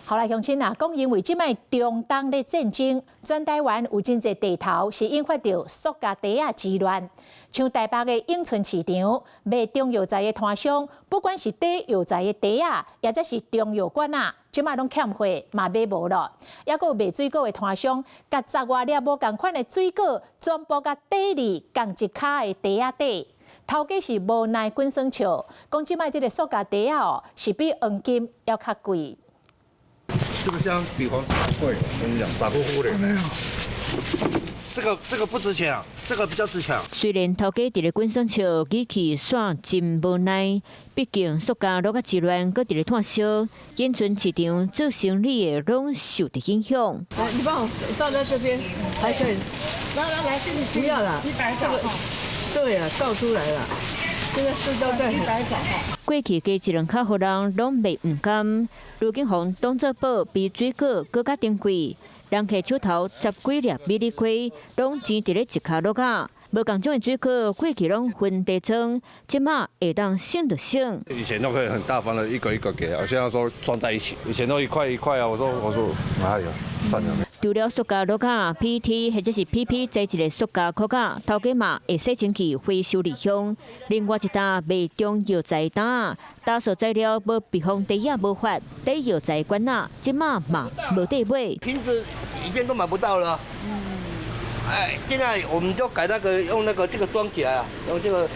好來，鄉親啊，講因為這擺中東咧戰爭，全台灣有真濟地頭是引發著塑膠袋仔之亂。像台北的永春市場賣中藥材的攤商，不管是底藥材的袋仔，抑或是中藥罐仔，這擺攏欠貨嘛買無囉。抑閣有賣水果的攤商，共十外粒無仝款的水果，全部共疊佇仝一跤的袋仔底。頭家是無奈滾耍笑，講這擺這个塑膠袋仔哦，是比黃金猶較貴。這個箱比黃金貴，我跟你講，傻乎乎的。這個不值錢啊，這個比較值錢。雖然頭家佇咧滾耍笑，語氣煞真無奈。畢竟塑膠橐仔之亂，閣佇咧炭燒，永春市場做生意的攏受著影響。來，你幫我倒在這邊，還可以。來來來，這裡不要了。100對啊，倒出來了。這個塑膠袋。100過去加一兩跤予人攏袂毋甘，如今予當做寶比水果閣較珍貴。人客手頭十幾粒美麗花，攏錢佇咧一跤橐仔。無仝種的水果，過去攏分地裝，這馬會當省就省。以前都可以很大方的一個一個給，現在說裝在一起。以前都一塊一塊啊，我說，哎呀，算了。除了塑膠橐仔，PET 或者是 PP 材質的塑膠殼仔，頭家嘛會洗清氣回收利用。另外一擔賣中藥材擔，打塑材料無密封袋也無法，底藥材罐仔，這馬嘛無得買。瓶子以前都買不到了。哎，現在我們就改那個用那個這個裝起來啊，用這個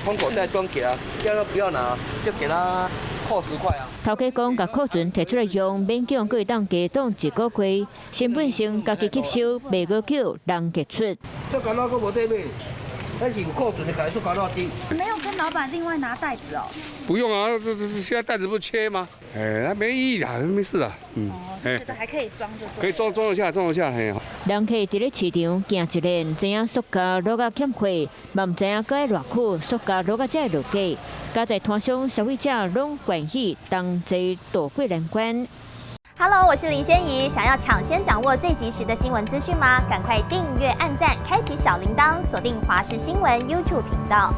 封口袋裝起來，叫他不要拿，就給他扣10塊啊。頭家講，共庫存提出來用，勉強閣會當加擋一個月，成本先家己吸收，袂閣叫人客出。這個那個無得買，那是有庫存的，改塑膠垃圾。沒有跟老闆另外拿袋子哦。不用啊，這現在袋子不切嗎？哎，那沒意義啊，沒事啊。嗯，哦，覺得還可以裝就。可以裝裝得下，裝得下，嘿。人客佇咧市場行一輪，知影塑膠橐仔欠貨，嘛毋知影閣愛偌久塑膠橐仔才會落價。佳哉攤商消費者攏關心同齊渡過難關。 Hello，我是林仙怡，想要搶先掌握最及時的新聞資訊嗎？趕快訂閱、按讚、開啟小鈴鐺，鎖定華視新聞 YouTube 頻道。